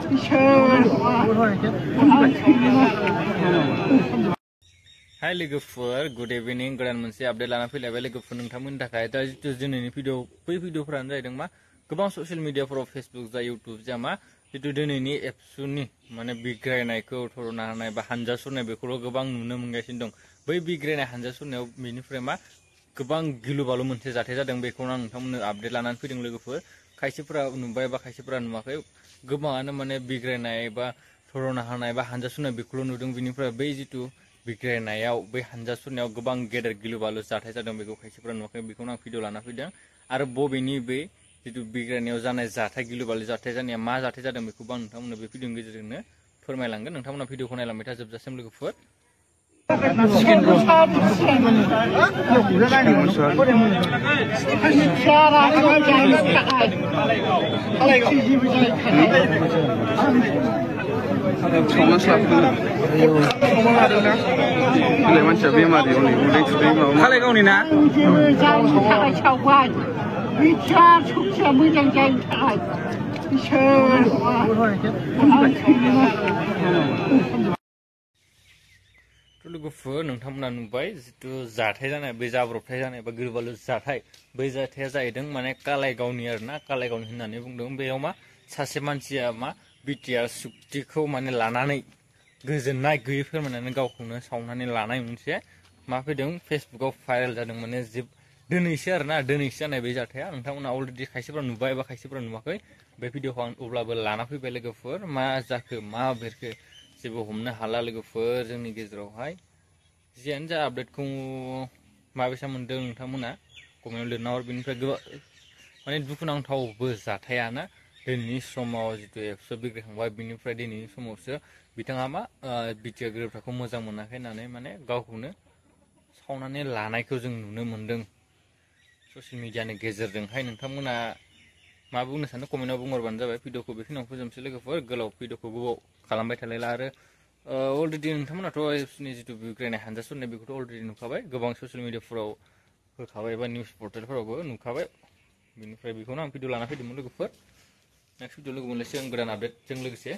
हाय लोगोफोर गुड इभिनिं गोदान मोनसे आपडेट लाना फैलायबाय लोगोफोर नोंथांमोननि थाखाय दा जितु दिनैनि भिडिअफोरानो जाहैदों मा गोबां ससियेल मिडियाफोराव फेसबुक जा इउटुब जा मा जितु दिनैनि एबसुनि माने बिग्रायनायखौ थर'ना होनाय बा हानजा सुरनाय बेखौल' गोबां नुनो मोनगासिनो दं। बै बिग्रायनाय हानजा सुरनायाव बेनिफ्राय मा गोबां गिलु बालु मोनसे जाथाय जादों बेखौनो आं नोंथांमोननो आपडेट लानानै फैदों लोगोफोर। खायसेफोरा नुबाय बा खायसेफोरा नुवाखै गोबाङानो माने बिग्रायनाय बा थर'ना होनाय बा हानजा सुरनाय बेखौल' नुदों। बिनिफ्राय बै जितु बिग्रायनायाव बै हानजा सुरनायाव गोबां गेदेर गिलु बालु जाथाय जादों बेखौ खायसेफोरा नुवाखै बेखौनो आं भिडिअ लाना फैदों। आरो बबेनि बै जितु बिग्रायनायाव जानाय जाथाय गिलु बालु जाथाय जानाया मा जाथाय जादों बेखौबो आं नोंथांमोननो बे भिडिअनि गेजेरजोंनो फोरमायलांगोन। नोंथांमोना भिडिअखौ नायलांबाय था जोबजासिम लोगोफोर। मानसिया बेमारि हनै उदै सुदै माबा खालाय गावनि ना जायनि थाखाय सावबाय मिथिया सखिया मोजां जायनि थाखाय इसोर लोगोफोर नोंथांमोना नुबाय जितु जाथाय जानाय बे जाब्रबथाय जानाय बा गिलु बालु जाथाय बै जाथाया जाहैदों माने कालाइगावनि आरोना कालाइगावनि होननानै बुंदों। बेयाव मा सासे मानसिया मा बिटिआर सुक्तिखौ माने लानानै गोजोननाय गैयै फोरमायनानै गावखौनो सावनानै लानाय मोनसे मा फैदों फेसबुकाव भाइरेल जादों। माने दिनैसो आरोना दिनैसो जानाय बे जाथाया। नोंथांमोना अलरेडि खायसेफोरा नुबाय बा खायसेफोरा नुवाखै बे भिडिअखौ आं अब्लाबो लाना फैबाय लोगोफोर। मा जाखो मा बेरखो जेबो हमनो हाला लोगोफोर जोंनि गेजेरावहाय। जियानो जा आपडेटखौ माबायसा मोनदों नोंथांमोना कमेन्टआव लिरना हर। बेनिफ्राय गोबां माने दुखुनांथावबो जाथायाना दिनैनि समाव जितु एबसु बिग्रायखांबाय बिनिफ्राय दिनैनि समावसो बिथाङा मा बिटिआर गोरोबथाखौ मोजां मोनाखै होननानै माने गावखौनो सावनानै लानायखौ जों नुनो मोनदों ससियेल मिडियानि गेजेरजोंहाय। नोंथांमोना मा बुंनो सानो कमेन्टआव बुंहरबानो जाबाय। भिडिअखौ बेखिनियाव फोजोबनोसै लोगोफोर। गोलाव भिडिअखौ गोबाव खालामबाय थालायला आरो अलरेडि नोंथांमोनाथ' एबसुनि जितु बिग्रायनाय हानजा सुरनाय बेखौथ' अलरेडि नुखाबाय गोबां ससियेल मिडियाफोराव होखाबाय बा निउस पर्टेलफोरावबो नुखाबाय। बेनिफ्राय बेखौनो आं भिडिअ लाना फैदोंमोन लोगोफोर। नेक्स्ट भिडिअ लोगो मोनलायसिगोन गोदान आपडेटजों लोगोसे।